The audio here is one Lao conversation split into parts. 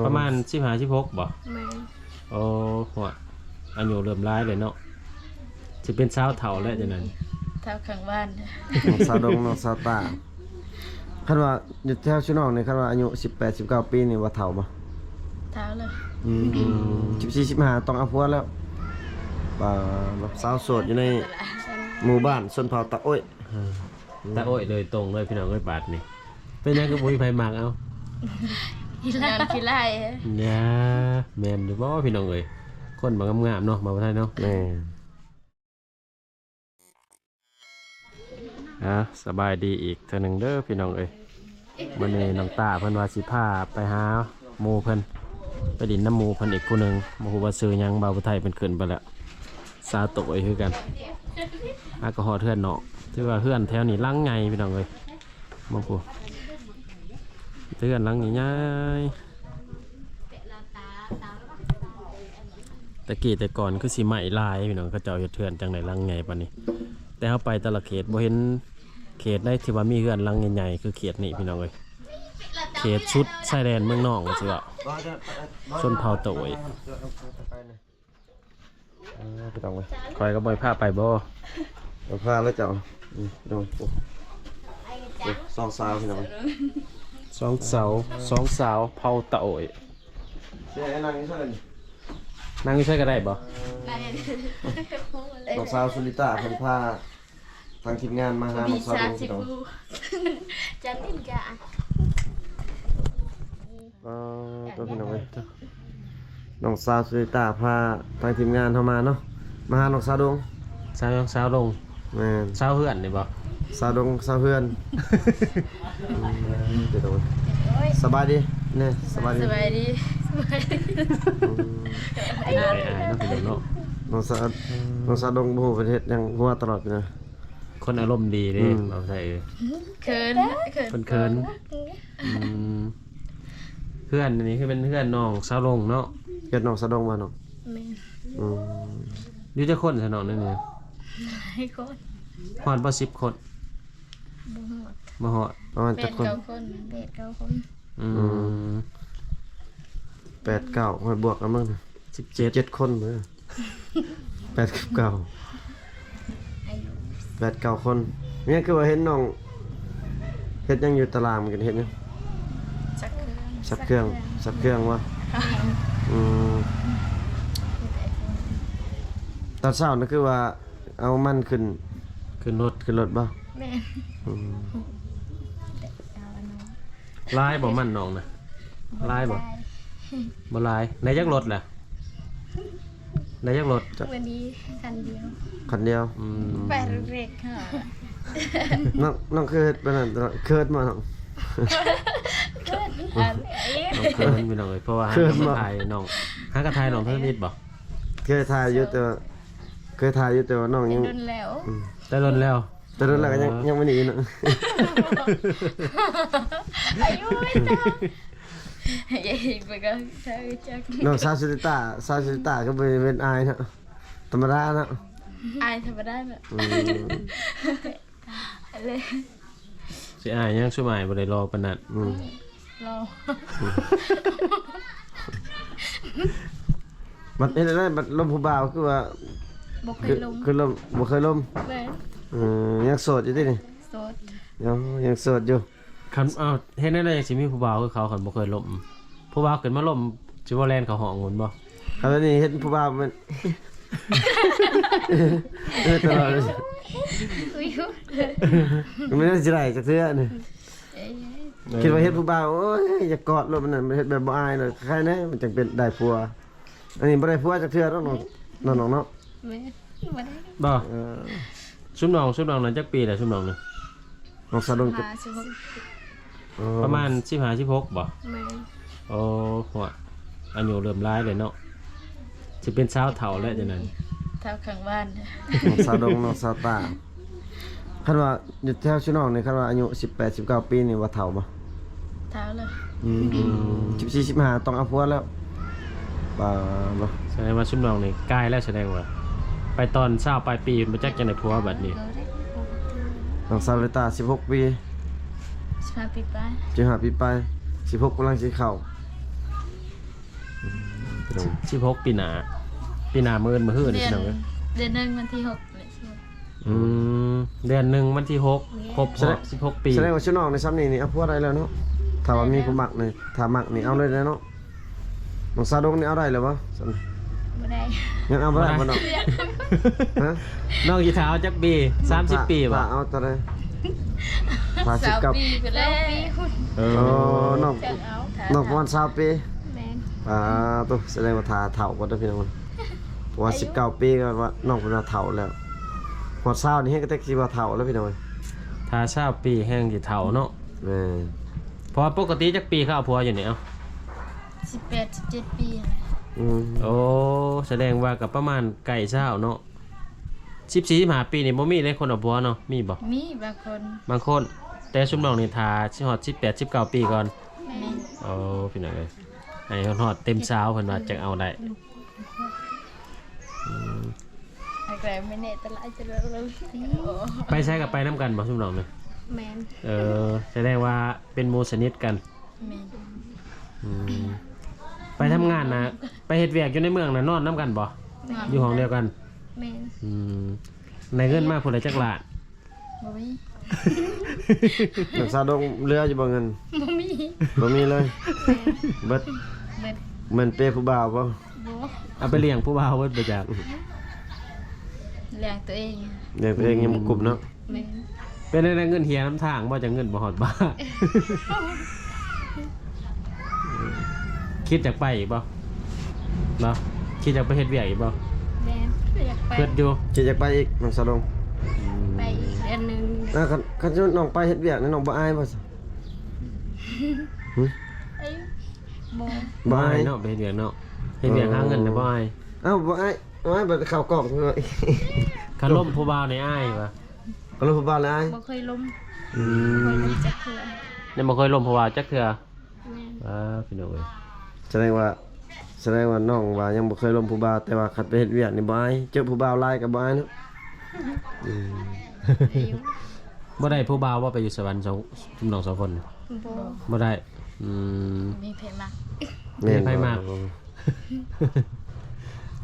ປະມານສິບຫ້າ ສິບຫົກບໍ່? ແມ່ນ. ໂອ້ ຫົວ ອາຍຸເລີ່ມຫຼາຍເລີຍເນາະ ຊິເປັນສາວເຖົ້າແລ້ວຈັ່ງນັ້ນ ເຖົ້າຂ້າງບ້ານ. ນ້ອງສາວດົງ ນ້ອງສາວຕາ ຄັນວ່າຢູ່ແຖວຊຸນ້ອງນີ້ ຄັນວ່າອາຍຸສິບແປດ ສິບເກົ້າປີນີ້ວ່າເຖົ້າບໍ່? ເຖົ້າແລ້ວ. ອືມ ອືມ ສິບສີ່ ສິບຫ້າ ຕ້ອງເອົາຜົວແລ້ວ. ປາ ສາວໂສດຢູ່ໃນໝູ່ບ້ານຊົນເຜົ່າຕາໂອ້ຍ. ເອີ ຕາໂອ້ຍໂດຍຕົງເລີຍພີ່ນ້ອງເອີຍ ບາດນີ້ ເປັນຫຍັງຄືບໍ່ມີໃຜມັກເອົາ? ຂີ້ລ້ານ ຂີ້ລ້ານ. ນະ ແມ່ນຢູ່ບໍ່ພີ່ນ້ອງເອີຍ ຄົນບໍ່ງາມໆເນາະ ບ່າວໄທເນາະ. ແມ່ນ. ອ່າ ສະບາຍດີອີກເທື່ອໜຶ່ງເດີພີ່ນ້ອງເອີຍ. ມື້ນີ້ນ້ອງຕາເພິ່ນວ່າຊິພາໄປຫາໝູ່ເພິ່ນ ໄປຫຼິ້ນນຳໝູ່ເພິ່ນອີກຜູ້ໜຶ່ງ ບໍ່ຮູ້ວ່າຊື່ຫຍັງ ບ່າວຜູ້ໄທເພິ່ນຂຶ້ນໄປແລ້ວ. ສາໂຕອີກຄືກັນ ຫາກໍຮອດເຮືອນເນາະ. ຖືວ່າເຮືອນແຖວນີ້ຫຼັງໃຫຍ່ພີ່ນ້ອງເອີຍ ມາພຸ້ນ ເຮືອນຫຼັງໃຫຍ່ໆ. ແຕ່ກີ້ແຕ່ກ່ອນຄືຊິໄມ້ຫຼາຍພີ່ນ້ອງ ເຂົາເຈົ້າເຮັດເຮືອນຈັ່ງໃດຫຼັງໃຫຍ່ປານນີ້ ແຕ່ເຮົາໄປແຕ່ລະເຂດບໍ່ເຫັນເຂດໃດທີ່ວ່າມີເຮືອນຫຼັງໃຫຍ່ໆຄືເຂດນີ້ພີ່ນ້ອງເອີຍ. ເຂດສຸດຊາຍແດນເມືອງນອງວ່າຊິເວົ້າ ຊົນເຜົ່າຕາໂອ້ຍ. ເອີ ໄປຕ້ອງໄປ ຂ້ອຍກໍບໍ່ໄດ້ພາໄປບໍ່? ເອີ ພາແລ້ວເຈົ້າ. ອືມ ພີ່ນ້ອງ ໂອ້ ສອງສາວພີ່ນ້ອງ ສອງສາວ ສອງສາວເຜົ່າຕາໂອ້ຍ. ຊິໃຫ້ນັ່ງຢູ່ໃສ? ນັ່ງຢູ່ໃສກໍໄດ້ບໍ່? ນ້ອງສາວສຸລິຕາເພິ່ນພາ ທາງທີມງານມາຫານ້ອງສາວດົງພີ່ນ້ອງ. ຈັນນິນຈາ ອ່າ ໂຕພີ່ນ້ອງເອີຍ ນ້ອງສາວສຸລິຕາພາທາງທີມງານເຮົາມາເນາະ ມາຫານ້ອງສາວດົງ. ສາວ ສາວດົງ. ແມ່ນ. ສາວເຮືອນນີ້ບໍ່? ສາວດົງ ສາວເຮືອນ. ອືມ ເປັນໂດຍ. ສະບາຍດີແນ່ ສະບາຍດີ ສະບາຍດີ ສະບາຍດີ. ອືມ ອາຍໆເນາະ ພີ່ນ້ອງເນາະ ນ້ອງສາວ ນ້ອງສາວດົງບໍ່ຮູ້ເພິ່ນເຮັດຫຍັງຫົວຕະຫຼອດເນາະ. ຄົນອາລົມດີເດ້ ອືມ ເວົ້າໃສ່ ເອີ ເຂີນ ເຂີນ ເຂີນ. ອືມ ເຮືອນນີ້ຄືເປັນເຮືອນນ້ອງສາວດົງເນາະ? ເຮືອນນ້ອງສາວດົງວ່ານ້ອງ? ແມ່ນ. ອືມ ຢູ່ຈັກຄົນຊະນ້ອງໃນນີ້? ຫຼາຍຄົນ ຮອດບໍ່ສິບຄົນ? ບໍ່ຮອດ ບໍ່ຮອດ ປະມານຈັກຄົນ? ແປດເກົ້າຄົນ ແປດເກົ້າຄົນ. ອືມ ອືມ ແປດເກົ້າ ຂ້ອຍບວກນຳເບິ່ງ ສິບເຈັດ ເຈັດຄົນເດີ ແປດກັບເກົ້າ ແປດເກົ້າຄົນ. ແມ່ນ ຄືວ່າເຫັນນ້ອງເຮັດຫຍັງຢູ່ຕະຫຼາດ ມັນເຮັດຫຍັງ? ຊັກເຄື່ອງ ຊັກເຄື່ອງ ຊັກເຄື່ອງວ່າ? ແມ່ນ. ອືມ ຕອນເຊົ້ານັ້ນຄືວ່າເອົາມັນຂຶ້ນ ຂຶ້ນລົດ ຂຶ້ນລົດບໍ່? ແມ່ນ. ອືມ ເອົາອັນນັ້ນ ຫຼາຍບໍ່ມັນນ້ອງນະ? ຫຼາຍບໍ່? ບໍ່ຫຼາຍ. ໄດ້ຈັກລົດລະ? ໄດ້ຈັກລົດ? ມື້ນີ້ຄັນດຽວ ຄັນດຽວ. ອືມ ໄປເລັກໆ. ນ້ອງ ນ້ອງເຄີຍເຮັດປານນັ້ນ ເຄີຍບໍ່ນ້ອງ? ເຂີນ ນ້ອງເຂີນພີ່ນ້ອງເອີຍ ເພາະວ່າຫາກະຖ່າຍນ້ອງ ຫາກະຖ່າຍນ້ອງທຳອິດບໍ່? ເຄີຍຖ່າຍຢູ່ ແຕ່ວ່າ ເຄີຍຖ່າຍຢູ່ ແຕ່ວ່ານ້ອງຍັງ ແຕ່ດົນແລ້ວ ອືມ ແຕ່ດົນແລ້ວ ແຕ່ດົນແລ້ວກໍຍັງ ເອີ ຍັງບໍ່ໜີເນາະ. ອາຍຸໄດ້ຈັກ ເອີຍ ເບິ່ງກໍເຈົ້າຈັກ. ນ້ອງສາວສຸລິຕາ ສາວສຸລິຕາກໍບໍ່ແມ່ນອາຍເນາະ ທຳມະດາເນາະ ອາຍທຳມະດາເນາະ. ອືມ ເລີຍ ຊິອາຍຫຍັງ ຊຸມອາຍບໍ່ໄດ້ຫຼໍ່ປານນັ້ນ. ອືມ ຫຼໍ່. ບັດເຮັດແນວໃດ ບັດລົມຜູ້ບ່າວຄືວ່າ ບໍ່ເຄີຍລົມ ຄື ຄືລົມ ບໍ່ເຄີຍລົມ. ແມ່ນ. ເອີ ຍັງໂສດຢູ່ຕິນີ້? ໂສດ. ຍັງ ຍັງໂສດຢູ່. ຄັນ ເອົາ ເຮັດແນວໃດຈັ່ງຊິມີຜູ້ບ່າວຄືເຂົາ ຄັນບໍ່ເຄີຍລົມ? ຜູ້ບ່າວຂຶ້ນມາລົມ ຊິບໍ່ແລ່ນເຂົ້າຫ້ອງພຸ້ນບໍ່? ຄັນນີ້ເຫັນຜູ້ບ່າວມັນ ເອີ ຕະຫຼອດເລີຍ ອຸ້ຍ ມັນຊິໄດ້ຈັກເທື່ອນີ້. ເອີ ຄິດວ່າເຫັນຜູ້ບ່າວ ໂອ້ຍ ຢາກກອດໂລດ ມັນນັ້ນ ມັນເຮັດແບບບໍ່ອາຍເລີຍ. ໃຄແນ່ ມັນຈັ່ງເປັນໄດ້ຜົວ. ອັນນີ້ບໍ່ໄດ້ຜົວຈັກເທື່ອດອກນ້ອງ ນ້ອງເນາະ. ແມ່ນ ບໍ່ໄດ້ ບໍ່? ເອີ ຊຸມນ້ອງ ຊຸມນ້ອງນັ້ນຈັກປີແລ້ວ ຊຸມນ້ອງນີ້? ນ້ອງສາວດົງ ຫ້າ ສິບຫົກ ອໍ ປະມານສິບຫ້າ ສິບຫົກບໍ່? ແມ່ນ. ໂອ້ ຫົວ ອາຍຸເລີ່ມຫຼາຍເລີຍເນາະ ຊິເປັນສາວເຖົ້າແລ້ວຈັ່ງນັ້ນ ເຖົ້າຂ້າງບ້ານ. ນ້ອງສາວດົງ ນ້ອງສາວຕາ ຄັນວ່າຢູ່ແຖວຊຸນ້ອງນີ້ ຄັນວ່າອາຍຸສິບແປດ ສິບເກົ້າປີນີ້ວ່າເຖົ້າບໍ່? ເຖົ້າແລ້ວ. ອືມ ອືມ ສິບສີ່ ສິບຫ້າ ຕ້ອງເອົາຜົວແລ້ວ. ປາ ສະແດງວ່າຊຸມນ້ອງນີ້ກາຍແລ້ວ ສະແດງວ່າໄປຕອນຊາວປາຍປີ ບໍ່ຈັກຈັ່ງໃດຜົວບັດນີ້. ນ້ອງສາວລິຕາ ສິບຫົກປີ ສິບຫ້າປີປາຍ ສິບຫ້າປີປາຍ ສິບຫົກກຳລັງຊິເຂົ້າ. ສິບຫົກ ປີໜ້າ ປີໜ້າ ມື້ອື່ນ ມື້ຮືນີ້ ເດືອນ ພີ່ນ້ອງເອີຍ ເດືອນໜຶ່ງ ວັນທີຫົກນີ້ ອືມ ເດືອນໜຶ່ງ ວັນທີຫົກ ແມ່ນ ຄົບຮອບສິບຫົກປີ. ສະແດງວ່າຊຸມນ້ອງໃນຊ່ຳນີ້ນີ້ເອົາຜົວໄດ້ແລ້ວເນາະ ຖ້າວ່າມີຜູ້ມັກນີ້ ຖ້າມັກນີ້ເອົາເລີຍເນາະ. ນ້ອງສາວດົງນີ້ເອົາໄດ້ແລ້ວບໍ່? ບໍ່ໄດ້ ຍັງເອົາບໍ່ໄດ້ບໍ່ນ້ອງ? ຮະ? ນ້ອງຊິຖ້າເອົາຈັກປີ? ສາມສິບປີບໍ່? ຖ້າເອົາເທົ່າໃດ? ຖ້າສິບເກົ້າ ຊາວປີພຸ້ນແຫຼະ. ເອີ ນ້ອງ ນ້ອງປະມານຊາວປີ. ແມ່ນ. ປາໂຕ ສະແດງວ່າຖ້າເຖົ້າພຸ້ນເດີພີ່ນ້ອງ ເພາະວ່າສິບເກົ້າປີກໍວ່ານ້ອງເພິ່ນວ່າເຖົ້າແລ້ວ ຮອດຊາວນີ້ແຮງກໍແຕ່ຊິວ່າເຖົ້າແລ້ວພີ່ນ້ອງ. ຖ້າຊາວປີແຮງຊິເຖົ້າເນາະ. ແມ່ນ. ເພາະວ່າປົກກະຕິຈັກປີເຂົາເອົາຜົວຢູ່ນີ້? ເອົ້າ ສິບແປດ ສິບເຈັດປີ. ອືມ ໂອ້ ສະແດງວ່າກໍປະມານໃກ້ຊາວເນາະ. ສິບສີ່ ສິບຫ້າປີນີ້ບໍ່ມີເດ້ຄົນເອົາຜົວເນາະ ມີບໍ່? ມີບາງຄົນ ບາງຄົນ ແຕ່ຊຸມນ້ອງນີ້ຖ້າຊິຮອດສິບແປດ ສິບເກົ້າປີກ່ອນ. ແມ່ນ. ໂອ້ ພີ່ນ້ອງເອີຍ ໃຫ້ຮອດເຕັມຊາວເພິ່ນວ່າຈັ່ງເອົາໄດ້. ອືມ ໄປໃສກໍໄປນຳກັນບໍ່ຊຸມນ້ອງນີ້? ແມ່ນ. ເອີ ສະແດງວ່າເປັນໝູ່ສະໜິດກັນ. ແມ່ນ. ອືມ ໄປທຳງານນະ ໄປເຮັດວຽກຢູ່ໃນເມືອງນະ ນອນນຳກັນບໍ່? ນອນ ຢູ່ຫ້ອງດຽວກັນ. ແມ່ນ. ອືມ ໄດ້ເງິນມາຜູ້ລະຈັກລ້ານ? ບໍ່ມີ. ນ້ອງສາວດົງເຫຼືອຢູ່ບໍ່ເງິນ? ບໍ່ມີ ບໍ່ມີເລີຍ. ແມ່ນ. ເບິດ ເບິດ. ແມ່ນເປຜູ້ບ່າວບໍ່? ບໍ່. ເອົາໄປລ້ຽງຜູ້ບ່າວເບິດບໍ່ຈັກ? ລ້ຽງຕົວເອງ ລ້ຽງຕົວເອງຍັງບໍ່ກຸ້ມເນາະ. ແມ່ນ. ເປັນແນວໃດ ເງິນເຫຍນຳທາງບໍ່? ຈັກເງິນບໍ່ຮອດບາດ. ຄິດຢາກໄປອີກບໍ່? ເນາະ ຄິດຢາກໄປເຮັດວຽກອີກບໍ່? ແມ່ນ ຢາກໄປ. ຄິດຢູ່ ຄິດຢາກໄປອີກ ນ້ອງສາວດົງ? ອືມ ໄປອີກເດືອນໜຶ່ງ. ອ່າ ຄັນ ຄັນນ້ອງໄປເຮັດວຽກນີ້ ນ້ອງບໍ່ອາຍບໍ່? ຫຶ? ບໍ່. ບໍ່ອາຍເນາະ ໄປເຮັດວຽກເນາະ ເຮັດວຽກຫາເງິນນະບໍ່ອາຍ. ເອົ້າ ບໍ່ອາຍ ບໍ່ອາຍ ບັດເຂົ້າກ້ອງ. ຄັນລົມຜູ້ບ່າວນີ້ອາຍບໍ່? ຄັນລົມຜູ້ບ່າວນີ້ອາຍ. ບໍ່ເຄີຍລົມ. ອືມ ບໍ່ເຄີຍລົມຈັກເທື່ອ. ຍັງບໍ່ເຄີຍລົມຜູ້ບ່າວຈັກເທື່ອ. ແມ່ນ. ອ່າ ພີ່ນ້ອງເອີຍ ສະແດງວ່າ ສະແດງວ່ານ້ອງວ່າຍັງບໍ່ເຄີຍລົມຜູ້ບ່າວ ແຕ່ວ່າຄັນໄປເຮັດວຽກນີ້ບໍ່ອາຍ ເຈີຜູ້ບ່າວຫຼາຍກໍບໍ່ອາຍເນາະ. ອືມ ບໍ່ໄດ້ຜູ້ບ່າວບໍ່ ໄປຢູ່ສະຫວັນ ສອງ ຊຸມນ້ອງສອງຄົນ? ບໍ່ ບໍ່ໄດ້. ອືມ ມີໃຜມັກ. ແມ່ນ ມີໃຜມັກ.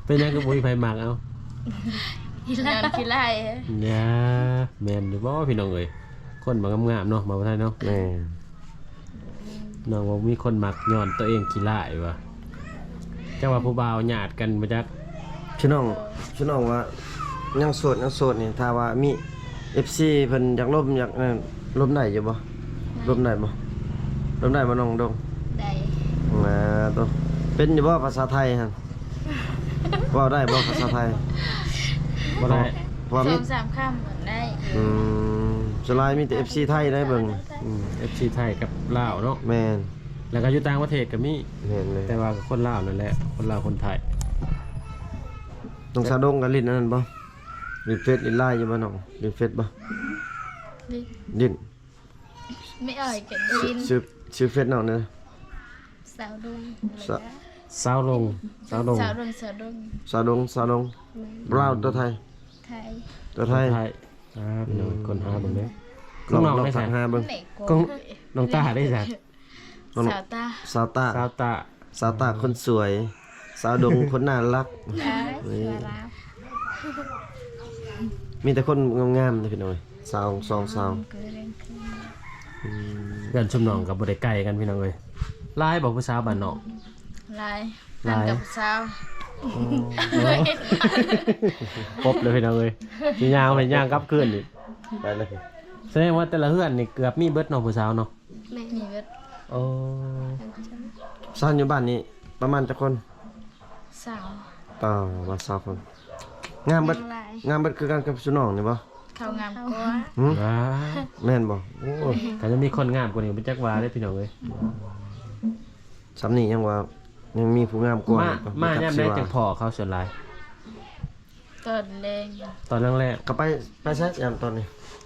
ເປັນຫຍັງຄືບໍ່ມີໃຜມັກ? ເອົ້າ ຂີ້ລ້າຍ ຂີ້ລ້າຍ. ຍາ ແມ່ນຢູ່ບໍ່ພີ່ນ້ອງເອີຍ ຄົນມັກງາມໆເນາະ ມາບໍ່ໄທເນາະ. ແມ່ນ. ນ້ອງວ່າມີຄົນມັກຍ້ອນຕົວເອງຂີ້ລ້າຍວ່າ ຈັກວ່າຜູ້ບ່າວຍາດກັນບໍ່ຈັກ. ພີ່ນ້ອງ ພີ່ນ້ອງວ່າຍັງໂສດ ຍັງໂສດນີ້ ຖ້າວ່າມີເອັຟຊີເພິ່ນຢາກລົມ ຢາກນັ້ນ ລົມໄດ້ຢູ່ບໍ່? ໄດ້. ລົມໄດ້ບໍ່? ລົມໄດ້ບໍ່ນ້ອງດົງ? ໄດ້. ອ່າ ໂຕ ເປັນຢູ່ບໍ່ພາສາໄທຫັ້ນ? ເວົ້າໄດ້ບໍ່ພາສາໄທ? ບໍ່ໄດ້. ເພາະວ່າມີສອງສາມຄຳໄດ້. ອືມ ສ່ວນຫຼາຍມີແຕ່ເອັຟຊີໄທໄດ້ເບິ່ງ. ອືມ ເອັຟຊີໄທກັບລາວເນາະ. ແມ່ນ. ແລ້ວກໍຢູ່ຕ່າງປະເທດກໍມີ. ແມ່ນເລີຍ. ແຕ່ວ່າກໍຄົນລາວນັ້ນແຫຼະ ຄົນລາວຄົນໄທ. ນ້ອງສາວດົງກໍຫຼິ້ນອັນນັ້ນບໍ່? ຫຼິ້ນເຟສຫຼິ້ນໄລນ໌ຢູ່ບໍ່ນ້ອງ? ຫຼິ້ນເຟສບໍ່? ຫຼິ້ນ. ຫຼິ້ນ. ແມ່ເອີຍກໍຫຼິ້ນ. ຊື່ ຊື່ເຟສນ້ອງແດ່? ສາວດົງ. ສາ ສາວດົງ ສາວດົງ ສາວດົງ ສາວດົງ. ສາວດົງ ສາວດົງ. ແມ່ນ. ລາວຕົວໄທ? ໄທ. ຕົວໄທ. ຕົວໄທ. ອ່າ ພີ່ນ້ອງ ອືມ ຄົ້ນຫາເບິ່ງເດີ. ນ້ອງ ນ້ອງໄປໃສ? ຫາເບິ່ງ. ຂອງນ້ອງຕາໄດ້ໃສ? ນ້ອງ ສາວຕາ ສາວຕາ ສາວຕາ ສາວຕາຄົນສວຍ ສາວດົງຄົນໜ້າຮັກ. ເອີຍ ເອີຍ ສວຍລາວ. ມີແຕ່ຄົນງາມໆເດີພີ່ນ້ອງເອີຍ ສາວ ສອງສາວ. ອືມ ເຮືອນຊຸມນ້ອງກໍບໍ່ໄດ້ໄກກັນພີ່ນ້ອງເອີຍ. ຫຼາຍບໍ່ຜູ້ສາວບ້ານນອກ? ຫຼາຍ. ຫຼາຍ ກັບຜູ້ສາວ. ໂອ້ ຄົບເລີຍພີ່ນ້ອງເອີຍ ຊິຍ່າງໄປຍ່າງກັບຄືນອີກ. ໄປເລີຍ. ສະແດງວ່າແຕ່ລະເຮືອນນີ້ເກືອບມີເບິດເນາະ ຜູ້ສາວເນາະ. ແມ່ນ. ມີເບິດ. ໂອ້ ຊາວຢູ່ບ້ານນີ້ປະມານຈັກຄົນ? ຊາວ. ປາ ວ່າຊາວຄົນ. ງາມເບິດ ງາມເບິດຄືກັນກັບຊຸມນ້ອງນີ້ບໍ່? ເຂົາງາມກວ່າ. ຫຶ? ວ້າ ແມ່ນບໍ່? ໂອ້ຍ ຖ້າຈະມີຄົນງາມກວ່ານີ້ບໍ່ຈັກວ່າເດ້ພີ່ນ້ອງເອີຍ. ຊ່ຳນີ້ຍັງວ່າຍັງມີຜູ້ງາມກວ່າ. ມາ ມາຍາມໃດຈັ່ງພໍ້ເຂົາສ່ວນຫຼາຍ? ຕອນແລງ. ຕອນແລງໆ ເຂົາໄປ ໄປໃສຍາມຕອນນີ້?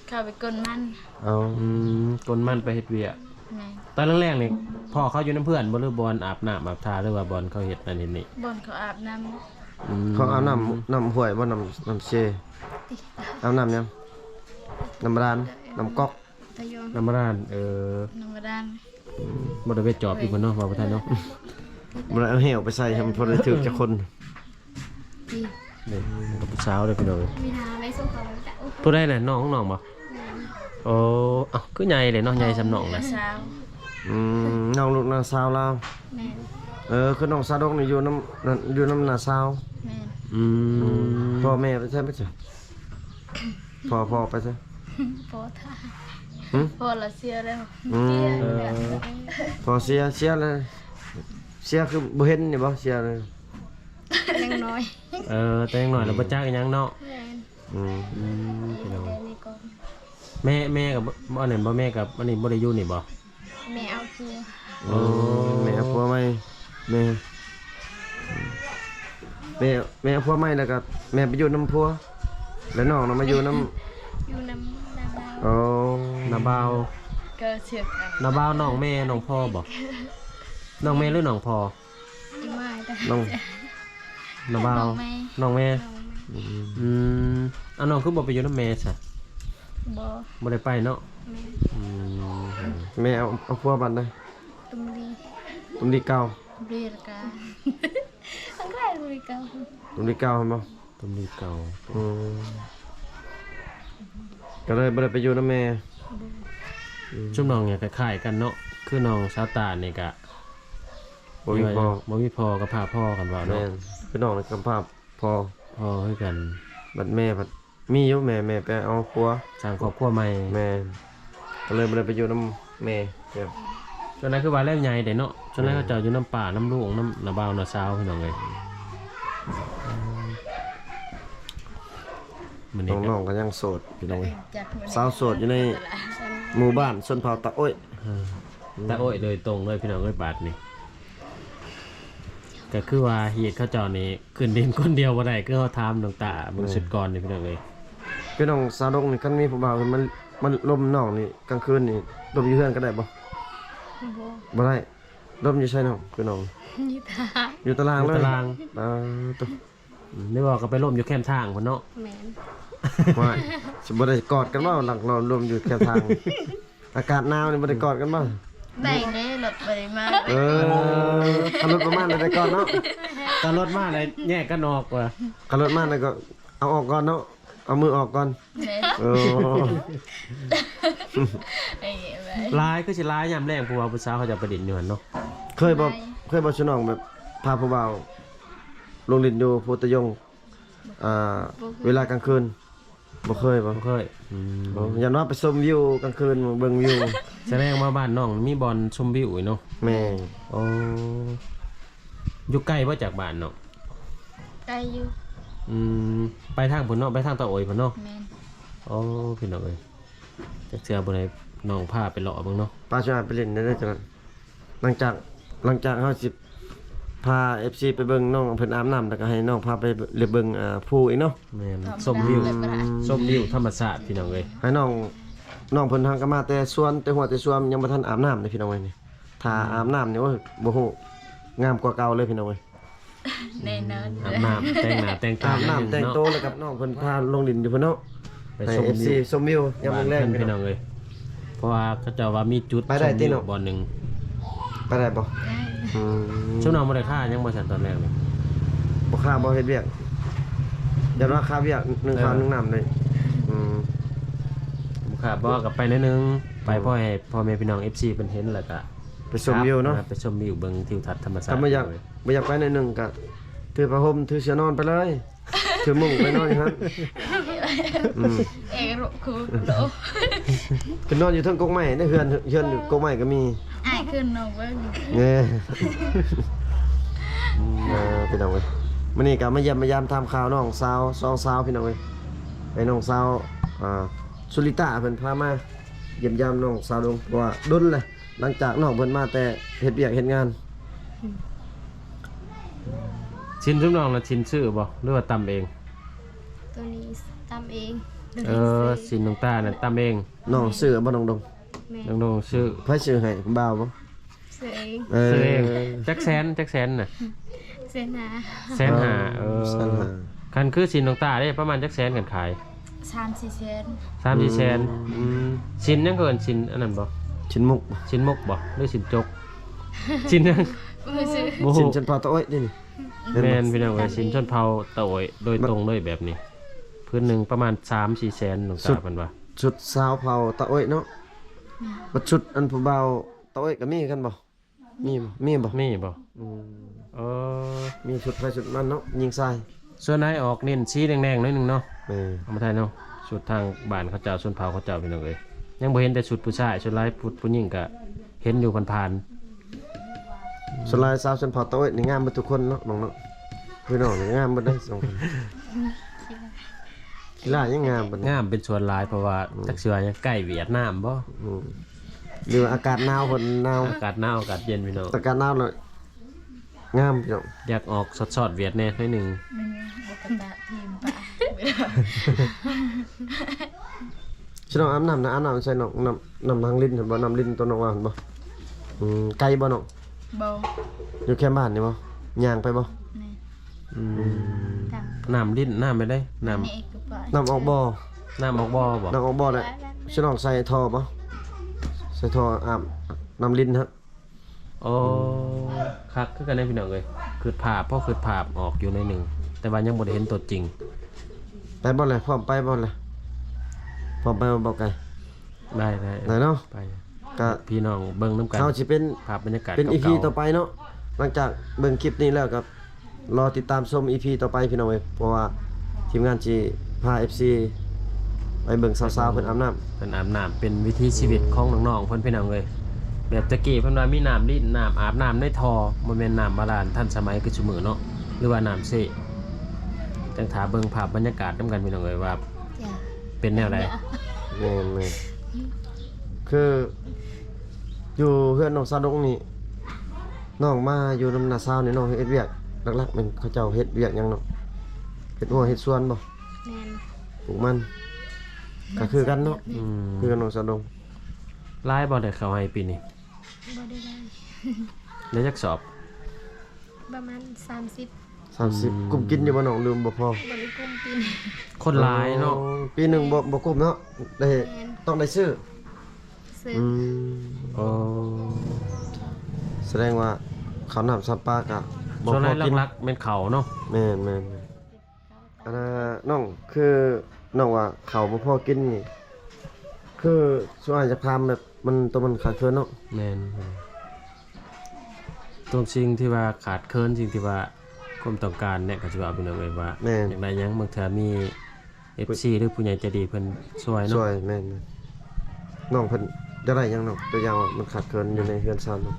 ເຂົາໄປກົນມັນ. ເອົາ ອືມ ກົນມັນໄປເຮັດວຽກ. ແມ່ນ. ຕອນແລງໆນີ້ ພໍ່ເຂົາຢູ່ນຳເພື່ອນບໍ່ ຫຼືບ່ອນອາບນ້ຳອາບທ່າ ຫຼືວ່າບ່ອນເຂົາເຮັດນັ້ນເຮັດນີ້? ບ່ອນເຂົາອາບນ້ຳ. ອືມ ເຂົາອາບນ້ຳ ນ້ຳຫ້ວຍບໍ່ ນ້ຳ ນ້ຳເຊ? ອາບນ້ຳຫຍັງ? ນ້ຳບາດານ ນ້ຳກອກ. ນ້ຳບາດານ. ເອີ ນ້ຳບາດານ. ອືມ ບໍ່ໄດ້ໄປຈອບຢູ່ເພິ່ນເນາະ ເວົ້າບໍ່ໄດ້ເນາະ. ບໍ່ໄດ້ເອົາແຫ້ວໄປໃສ່ໃຫ້ມັນພໍໄດ້ຖືກຈັກຄົນ. ນີ້ ນີ້ ກັບຜູ້ສາວເດ້ພີ່ນ້ອງເອີຍ. ມີນາໄປສົ່ງເຂົາໄປ ຜູ້ໃດນະ? ນ້ອງຂອງນ້ອງບໍ່? ແມ່ນ. ໂອ້ ເອົ້າ ຄືໃຫຍ່ເດ້ເນາະ ໃຫຍ່ສ່ຳນ້ອງນະ. ອືມ ນ້ອງລູກນ້າສາວລາວ. ແມ່ນ. ເອີ ຄືນ້ອງສາວດົງນີ້ຢູ່ນຳ ຢູ່ນຳນ້າສາວ. ແມ່ນ. ອືມ ອືມ ພໍ່ແມ່ໄປໃສ ໄປໃສ? ພໍ່ ພໍ່ໄປໃສ? ພໍ່ຕາຍ. ຫຶ? ພໍ່ລະເສຍແລ້ວ. ອືມ ເອີ ພໍ່ເສຍ ເສຍແລ້ວ ເສຍຄືບໍ່ເຫັນນີ້ບໍ່? ເສຍແລ້ວ ຍັງນ້ອຍ. ເອີ ແຕ່ຍັງນ້ອຍແລ້ວ ອືມ ບໍ່ຈັກອີ່ຫຍັງເນາະ. ແມ່ນ. ອືມ ອືມ ພີ່ນ້ອງ ແມ່ ແມ່ກັບ ອັນນັ້ນບໍ່ ແມ່ກັບອັນນີ້ບໍ່ໄດ້ຢູ່ນີ້ບໍ່? ແມ່ເອົາຜົວ. ໂອ້ ແມ່ເອົາຜົວໃໝ່. ແມ່ ແມ່ ແມ່ເອົາຜົວໃໝ່ ແລ້ວກໍແມ່ໄປຢູ່ນຳຜົວ ແລ້ວນ້ອງນະມາຢູ່ນຳ ຢູ່ນຳນ້າບ່າວ. ໂອ້ ນ້າບ່າວ ກໍເຊື່ອກັນ ນ້າບ່າວນ້ອງແມ່ນ້ອງພໍ່ບໍ່? ນ້ອງແມ່ຫຼືນ້ອງພໍ່? ອີ່ໝ້າຍ ນ້ອງ ນ້າບ່າວ ນ້ອງແມ່ ນ້ອງແມ່. ອືມ ອືມ ອາ ນ້ອງຄືບໍ່ໄປຢູ່ນຳແມ່ຊະ? ບໍ່ ບໍ່ໄດ້ໄປເນາະ. ແມ່ນ. ອືມ ແມ່ເອົາ ເອົາຜົວບ້ານໃດ? ຕຸມລີ. ຕຸມລີເກົ່າ. ຕຸມລີລະກາ ມັນກໍໄດ້ຕຸມລີເກົ່າ ຕຸມລີເກົ່າແມ່ນບໍ່? ຕຸມລີເກົ່າ. ອືມ ກໍເລີຍບໍ່ໄດ້ໄປຢູ່ນຳແມ່. ບໍ່. ອືມ ຊຸມນ້ອງນີ້ຄ້າຍໆກັນເນາະ ຄືນ້ອງສາວຕານນີ້ກະ ບໍ່ມີພໍ່ ບໍ່ມີພໍ່ ກຳພ້າພໍ່ກັນເວົ້າເນາະ. ແມ່ນ ຄືນ້ອງນີ້ກຳພ້າພໍ່ ພໍ່ຄືກັນ. ບັດແມ່ພັດມີຢູ່ ແມ່ ແມ່ໄປເອົາຜົວ ສ້າງຄອບຄົວໃໝ່. ແມ່ນ ກໍເລີຍບໍ່ໄດ້ໄປຢູ່ນຳແມ່. ສ່ວນຫຼາຍຄືວ່າແລ້ວໃຫຍ່ເດ້ເນາະ ສ່ວນຫຼາຍ ແມ່ນ ເຂົາເຈົ້າຢູ່ນຳປ້ານຳລຸງນຳນ້າບ່າວນ້າສາວ ພີ່ນ້ອງເອີຍ. ມື້ນີ້ ນ້ອງໆກໍຍັງໂສດ ພີ່ນ້ອງເອີຍ. ສາວໂສດຢູ່ໃນໝູ່ບ້ານຊົນເຜົ່າຕາໂອ້ຍ. ເອີ ຕາໂອ້ຍໂດຍຕົງເລີຍ ພີ່ນ້ອງເອີຍ. ບາດນີ້ກໍຄືວ່າຮີດເຂົາເຈົ້ານີ້ຂຶ້ນດິນຄົນດຽວບໍ່ໄດ້ ຄືເຮົາຖາມນ້ອງຕາເບິ່ງ ແມ່ນ ຊຸດກ່ອນນີ້ ພີ່ນ້ອງເອີຍ. ພີ່ນ້ອງສາວດົງນີ້ ຄັນມີຜູ້ບ່າວມາ ມາລົມນ້ອງນີ້ ກາງຄືນນີ້ ລົມຢູ່ເຮືອນກໍໄດ້ບໍ່? ບໍ່ ບໍ່ໄດ້. ລົມຢູ່ໃສນ້ອງ? ຄືນ້ອງ ຢູ່ຕາລາງ ຢູ່ຕາລາງເລີຍ ຢູ່ຕາລາງ. ອ່າ ໂຕ ອືມ ໄດ້ບໍ່ ກໍໄປລົມຢູ່ແຄມທາງພຸ້ນເນາະ. ແມ່ນ. ວ້າຍ ຊິບໍ່ໄດ້ກອດກັນບໍ່? ລັກລອບລົມຢູ່ແຄມທາງ ອາກາດໜາວນີ້ບໍ່ໄດ້ກອດກັນບໍ່? ໄດ້ເດ້ ລົດບໍ່ໄດ້ມາ. ເອີ ຄັນລົດບໍ່ມາແລ້ວໄດ້ກອດເນາະ. ຄັນລົດມາແລ້ວແຍກກັນອອກວ່າ ຄັນລົດມາແລ້ວກໍເອົາອອກກ່ອນເນາະ. ເອົາມືອອກກ່ອນ. ແມ່ນ. ເອີ ຫຼາຍ ຄືຊິຫຼາຍຍາມແລງ ຜູ້ວ່າຜູ້ສາວເຂົາເຈົ້າໄປຫຼິ້ນຢູ່ຫັ້ນເນາະ. ເຄີຍບໍ່ ເຄີຍບໍ່ ຊະນ້ອງ ແບບພາຜູ້ບ່າວລົງຫຼິ້ນຢູ່ພູຕະຍົງ ອ່າ ເວລາກາງຄືນ? ບໍ່ເຄີຍບໍ່? ບໍ່ເຄີຍ. ອືມ ໂອ້ ຢ້ານວ່າໄປຊົມວິວກາງຄືນ ເບິ່ງວິວ. ສະແດງວ່າບ້ານນ້ອງມີບ່ອນຊົມວິວເນາະ. ແມ່ນ. ໂອ້ ຢູ່ໄກບໍ່ຈາກບ້ານນ້ອງ? ໄກຢູ່. ອືມ ໄປທາງພຸ້ນເນາະ ໄປທາງຕາໂອຍພຸ້ນເນາະ. ແມ່ນ. ໂອ້ ພີ່ນ້ອງເອີຍ ຈັກເທື່ອບໍ່ໄດ້ນ້ອງພາໄປເລາະເບິ່ງເນາະ. ພາຊວນໄປຫຼິ້ນໄດ້ເດີ. ຫຼັງຈາກ ຫຼັງຈາກເຮົາຊິພາເອັຟຊີໄປເບິ່ງນ້ອງເພິ່ນອາບນ້ຳ ແລ້ວກໍໃຫ້ນ້ອງພາໄປເລາະເບິ່ງ ອ່າ ພູອີກເນາະ. ແມ່ນ. ຊົມວິວ ຊົມວິວທຳມະຊາດ ພີ່ນ້ອງເອີຍ. ໃຫ້ນ້ອງ ນ້ອງເພິ່ນຫາກໍມາແຕ່ສວນ ແຕ່ຮົ້ວແຕ່ຊວມ ຍັງບໍ່ທັນອາບນ້ຳເດ້ ພີ່ນ້ອງເອີຍ. ນີ້ ຖ້າອາບນ້ຳນີ້ ໂອ້ຍ ບໍ່ຮູ້ ງາມກວ່າເກົ່າເລີຍ ພີ່ນ້ອງເອີຍ. ແນ່ນອນ. ອາບນ້ຳ ແຕ່ງໜ້າແຕ່ງຕາ ອາບນ້ຳແຕ່ງໂຕ ແລ້ວກັບນ້ອງເພິ່ນພາລົງຫຼິ້ນຢູ່ພຸ້ນເນາະ. ໄປຊົມວິວ ຊົມວິວຍາມແລງໆ ພີ່ນ້ອງເອີຍ. ເພາະວ່າເຂົາເຈົ້າວ່າມີຈຸດ ໄປໄດ້ຕິເນາະ ຊົມວິວບ່ອນໜຶ່ງ. ໄປໄດ້ບໍ່? ໄດ້. ອືມ ຊຸມນ້ອງບໍ່ໄດ້ຄາຫຍັງບໍ່ຊັ້ນຕອນແລງນີ້? ບໍ່ຄາບໍ່ ເຮັດວຽກ ຢ້ານວ່າຄາວຽກ ໜຶ່ງເຂົ້າ ເອີ ໜຶ່ງນ້ຳເລີຍ. ອືມ ບໍ່ຄາບໍ່ ກໍໄປໜ້ອຍໜຶ່ງ ໄປ ອືມ ພໍໃຫ້ພໍ່ແມ່ພີ່ນ້ອງເອັຟຊີເພິ່ນເຫັນ ແລ້ວກໍ ໄປຊົມວິວເນາະ ໄປຊົມວິວ ເບິ່ງທິວທັດທຳມະຊາດ. ຄັນບໍ່ຢາກ ບໍ່ຢາກໄປໜ້ອຍໜຶ່ງກໍຖືຜ້າຫົ່ມ ຖືເສື້ອນອນໄປເລີຍ ຖືມຸ້ງໄປນອນຢູ່ຫັ້ນ. ອືມ ເອກໂລ ຄືໂລ ໄປນອນຢູ່ເທິງກົກໄມ້ ໃນເຮືອນ ເຮືອນຢູ່ກົກໄມ້ກໍມີ. ອ້າຍຂຶ້ນນ້ອງເບິ່ງ ເອີ ພີ່ນ້ອງເອີຍ ມື້ນີ້ກໍມາຢ້ຽມມາຢາມຖາມຂ່າວນ້ອງສາວ ສອງສາວ ພີ່ນ້ອງເອີຍ. ໃຫ້ນ້ອງສາວ ອ່າ ສຸລິຕາ ເພິ່ນພາມາຢ້ຽມຢາມນ້ອງສາວດົງ ເພາະວ່າດົນແລ້ວ ຫຼັງຈາກນ້ອງເພິ່ນມາແຕ່ເຮັດວຽກເຮັດງານ. ອືມ ຊີ້ນຊຸມນ້ອງນະ ຊີ້ນຊື້ບໍ່ ຫຼືວ່າຕຳເອງ? ໂຕນີ້ຕຳເອງ. ເອີ ຊີ້ນນ້ອງຕານະຕຳເອງ. ນ້ອງຊື້ບໍ່ ນ້ອງດົງ? ແມ່ນ. ນ້ອງດົງຊື້. ໃຜຊື້ໃຫ້? ບ່າວບໍ່? ຊື້ເອງ. ເອີ ຊື້ເອງ. ຈັກແສນ ຈັກແສນນະ? ແສນຫ້າ. ແສນຫ້າ. ເອີ ແສນຫ້າ. ຄັນຄືຊີ້ນນ້ອງຕາເດ້ ປະມານຈັກແສນກັນຂາຍ? ສາມສີ່ແສນ. ສາມສີ່ແສນ. ອືມ ອືມ ຊີ້ນຫຍັງເອີ້ນ? ຊີ້ນອັນນັ້ນບໍ່? ຊີ້ນໝົກ. ຊີ້ນໝົກບໍ່ ຫຼືຊີ້ນຈົກ? ຊີ້ນຫຍັງ? ບໍ່ຮູ້ ສິ້ນຊົນເຜົ່າຕາໂອ້ຍນີ້. ແມ່ນພີ່ນ້ອງເອີຍ ສິ້ນຊົນເຜົ່າຕາໂອ້ຍໂດຍຕຣົງເລີຍແບບນີ້. ພື້ນໜຶ່ງປະມານສາມສີ່ແສນ ນ້ອງຕາເພິ່ນວ່າ. ຊຸດຊາວເຜົ່າຕາໂອ້ຍເນາະ. ບັດຊຸດອັນຜູ້ບ່າວຕາໂອ້ຍກໍມີຄືກັນບໍ່? ມີບໍ່? ມີບໍ່? ມີບໍ່? ອືມ ເອີ ມີຊຸດໃຜຊຸດມັນເນາະ ຍິງຊາຍ. ສ່ວນຫຼາຍອອກເນັ້ນສີແດງໆ ໜ້ອຍໜຶ່ງເນາະ. ເອີ ເອົາມາຖ່າຍເນາະ ຊຸດທາງບ້ານເຂົາເຈົ້າ ຊົນເຜົ່າເຂົາເຈົ້າ ພີ່ນ້ອງເອີຍ. ຍັງບໍ່ເຫັນແຕ່ຊຸດຜູ້ຊາຍ ສ່ວນຫຼາຍຜູ້ ຜູ້ຍິງກະເຫັນຢູ່ຜ່ານໆ. ສ່ວນຫຼາຍສາວຊົນເຜົ່າຕາໂອ້ຍນີ້ງາມເບິດທຸກຄົນເນາະ ນ້ອງເນາະ. ພີ່ນ້ອງນີ້ງາມເບິດເດ້ສອງຄົນ. ຂີ້ຫຼ້າຍັງງາມປານໃດ? ງາມເປັນສ່ວນຫຼາຍ ເພາະວ່າ ອືມ ຈັກຊິວ່າຫຍັງ ໃກ້ຫວຽດນາມບໍ່? ອືມ ຫຼືວ່າອາກາດໜາວ ເພິ່ນໜາວ ອາກາດໜາວ ອາກາດເຢັນ ພີ່ນ້ອງ. ອາກາດໜາວແລ້ວງາມ ພີ່ນ້ອງ. ຢາກອອກຊອດໆຫວຽດແດ່ໜ້ອຍໜຶ່ງ. ມັນບໍ່ກະຕະທີມປະ ພີ່ນ້ອງອາບນ້ຳນະ ອາບນ້ຳໃສ່ນ້ອງ ນ້ຳ ນ້ຳທາງລິນຫັ້ນບໍ່? ນ້ຳລິນຕົວນ້ອງວ່າຫັ້ນບໍ່? ອືມ ໄກບໍ່ນ້ອງ? ບໍ່. ຢູ່ແຄມບ້ານນີ້ບໍ່? ຍ່າງໄປບໍ່? ແມ່ນ. ອືມ ນ້ຳລິນ ນ້ຳແບບໃດ? ນ້ຳ ນ້ຳອອກບໍ່? ນ້ຳອອກບໍ່ບໍ່? ນ້ຳອອກບໍ່ແຫຼະ. ຊິນ້ອງໃສ່ທໍ່ບໍ່? ໃສ່ທໍ່ອາບນ້ຳລິນຫັ້ນ. ໂອ້ ອືມ ຄັກຄືກັນເດ້ພີ່ນ້ອງເອີຍ. ຄຶດພາບ ພໍຄຶດພາບອອກຢູ່ໜ້ອຍໜຶ່ງ ແຕ່ວ່າຍັງບໍ່ໄດ້ເຫັນຕົວຈິງ. ໄປບໍ່ແຫຼະ? ພ້ອມໄປບໍ່ແຫຼະ? ພ້ອມໄປບໍ່ ເບົາໄກ່? ໄດ້ ໄດ້ ໄດ້ເນາະ ໄປ ກະ ພີ່ນ້ອງເບິ່ງນຳກັນ. ເຮົາຊິເປັນ ພາບບັນຍາກາດ ເປັນອີພີຕໍ່ໄປເນາະ. ຫຼັງຈາກເບິ່ງຄລິບນີ້ແລ້ວກໍລໍຕິດຕາມຊົມອີພີຕໍ່ໄປ ພີ່ນ້ອງເອີຍ. ເພາະວ່າທີມງານຊິພາເອັຟຊີໄປເບິ່ງສາວໆເພິ່ນອາບນ້ຳ ເພິ່ນອາບນ້ຳ. ເປັນວິຖີຊີວິດຂອງນ້ອງໆເພິ່ນ ພີ່ນ້ອງເອີຍ. ແບບແຕ່ກີ້ເພິ່ນວ່າມີນ້ຳລິນ ນ້ຳອາບນ້ຳໃນທໍ່ ບໍ່ແມ່ນນ້ຳບາດານທັນສະໄໝຄືຊຸມື້ເນາະ ຫຼືວ່ານ້ຳເຊ. ຈັ່ງຖ້າເບິ່ງພາບບັນຍາກາດນຳກັນ ພີ່ນ້ອງເອີຍ ວ່າ ເປັນແນວໃດ? ແມ່ນໆ ຄືຢູ່ເຮືອນນ້ອງສາວດົງນີ້ ນ້ອງມາຢູ່ນຳນ້າສາວນີ້ ນ້ອງເຮັດວຽກຫຼັກໆ ແມ່ນເຂົາເຈົ້າເຮັດວຽກຫຍັງເນາະ? ເຮັດຮົ້ວເຮັດສວນບໍ່? ແມ່ນ. ປູກມັນ ກໍຄືກັນເນາະ. ອືມ ຄືກັນ ນ້ອງສາວດົງ. ຫຼາຍບໍ່ໄດ້ເຂົ້າໄຮ່ປີນີ້? ບໍ່ໄດ້ຫຼາຍ. ໄດ້ຈັກສອບ? ປະມານສາມສິບ. ສາມສິບ ອືມ ກຸ້ມກິນຢູ່ບໍ່ນ້ອງ ຫຼືບໍ່ພໍ? ບໍ່ໄດ້ກຸ້ມປີນີ້. ຄົນຫຼາຍເນາະ. ໂອ້ ປີໜຶ່ງບໍ່ ບໍ່ກຸ້ມເນາະ ໄດ້ ແມ່ນ ຕ້ອງໄດ້ຊື້. ຊື້. ອືມ ໂອ້ ສະແດງວ່າເຂົ້ານ້ຳຊຳປາກະບໍ່ພໍກິນ. ສ່ວນຫຼາຍຫຼັກໆແມ່ນເຂົ້າເນາະ. ແມ່ນໆ. ອັນນ່າ ນ້ອງ ຄືນ້ອງວ່າເຂົ້າບໍ່ພໍກິນນີ້ ຄືສ່ວນຫຼາຍຢາກຖາມແບບ ມັນ ໂຕມັນຂາດເຂີນເນາະ. ແມ່ນ ຕົວສິ່ງທີ່ວ່າຂາດເຂີນ ສິ່ງທີ່ວ່າຄວາມຕ້ອງການແຫຼະ ກໍຊິວ່າ ພີ່ນ້ອງເອີຍ ວ່າ ແມ່ນ ຢາກໄດ້ຫຍັງ ບາງເທື່ອມີເອັຟຊີ ຫຼືຜູ້ໃຫຍ່ໃຈດີເພິ່ນຊ່ວຍເນາະ. ຊ່ວຍ ແມ່ນໆ. ນ້ອງເພິ່ນຢາກໄດ້ຫຍັງນ້ອງ? ຕົວຢ່າງວ່າມັນຂາດເຂີນຢູ່ໃນເຮືອນຊານເນາະ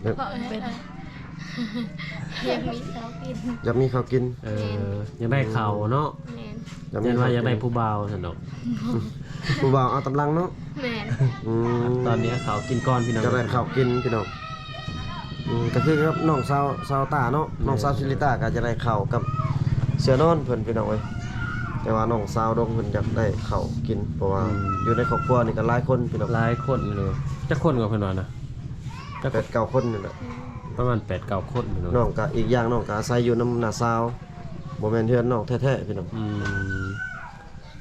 ແບບ ເປັນ ຢາກມີເຂົ້າກິນ. ຢາກມີເຂົ້າກິນ. ເອີ ແມ່ນ ຢາກໄດ້ເຂົ້າເນາະ. ແມ່ນ. ຢາກມີ ເປັນວ່າຢາກໄດ້ຜູ້ບ່າວຊັ້ນດອກ. ຜູ້ບ່າວເອົາຕຳລັງເນາະ. ແມ່ນ. ອືມ ຕອນນີ້ເອົາເຂົ້າກິນກ່ອນ ພີ່ນ້ອງ. ຢາກໄດ້ເຂົ້າກິນ ພີ່ນ້ອງ. ອືມ ກໍຄືກັບນ້ອງສາວ ສາວຕາເນາະ. ແມ່ນ. ນ້ອງສາວສິລິຕາກໍຢາກໄດ້ເຂົ້າກັບເສືອນອນເພິ່ນ ພີ່ນ້ອງເອີຍ. ແຕ່ວ່ານ້ອງສາວດົງເພິ່ນຢາກໄດ້ເຂົ້າກິນ ເພາະວ່າ ອືມ ຢູ່ໃນຄອບຄົວນີ້ກໍຫຼາຍຄົນ ພີ່ນ້ອງ. ຫຼາຍຄົນເລີຍ. ຈັກຄົນກໍເພິ່ນວ່ານະ? ຈັກ ແປດເກົ້າຄົນນີ້ແຫຼະ. ປະມານແປດເກົ້າຄົນ ພີ່ນ້ອງ. ນ້ອງກໍ ອີກຢ່າງນ້ອງກໍອາໄສຢູ່ນຳນ້າສາວ ບໍ່ແມ່ນເຮືອນນ້ອງແທ້ໆ ພີ່ນ້ອງ. ອືມ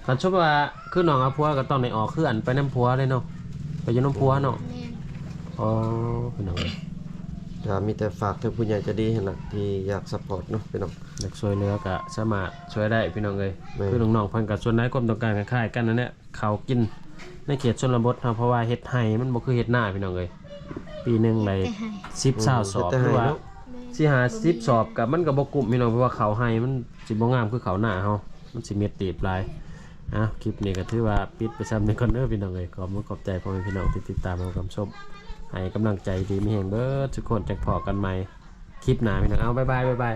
ຄັນສົມມຸດວ່າຄືນ້ອງເອົາຜົວກໍຕ້ອງໄດ້ອອກເຮືອນໄປນຳຜົວເດ້ເນາະ ໄປຢູ່ນຳຜົວເນາະ. ແມ່ນ. ອໍ ພີ່ນ້ອງເອີຍ ກໍມີແຕ່ຝາກເຖິງຜູ້ໃຫຍ່ໃຈດີຫັ້ນລະ ທີ່ຢາກຊັບພອດເນາະ ພີ່ນ້ອງ. ຢາກຊ່ວຍເຫຼືອກໍສາມາດຊ່ວຍໄດ້ ພີ່ນ້ອງເອີຍ. ແມ່ນ. ຄືນ້ອງໆເພິ່ນກໍສ່ວນຫຼາຍຄວາມຕ້ອງການຄ້າຍໆກັນນັ້ນແຫຼະ ເຂົ້າກິນໃນເຂດຊົນນະບົດເຮົາ ເພາະວ່າເຮັດໄຮ່ມັນບໍ່ຄືເຮັດນາ ພີ່ນ້ອງເອີຍ. ປີໜຶ່ງໄດ້ສິບ ຊາວສອບ ຫຼືວ່າ ແມ່ນ ສີ່ຫ້າສິບສອບ ກໍມັນກໍບໍ່ກຸ້ມ ພີ່ນ້ອງ ເພາະວ່າເຂົ້າໄຮ່ມັນຊິບໍ່ງາມຄືເຂົ້ານາເຮົາ ມັນຊິເມັດຕີບຫຼາຍ. ອ່ະ ຄລິບນີ້ກໍຖືວ່າປິດໄປຊ່ຳນີ້ກ່ອນເດີ ພີ່ນ້ອງເອີຍ. ຂອບຄຸນຂອບໃຈພໍ່ແມ່ພີ່ນ້ອງທີ່ຕິດຕາມຮັບຊົມ ໃຫ້ກຳລັງໃຈ ຢູ່ດີມີແຮງເບິດທຸກຄົນ. ຈັ່ງພໍ້ກັນໃໝ່ຄລິບໜ້າ ພີ່ນ້ອງ. ເອົາ ບາຍບາຍ ບາຍບາຍ.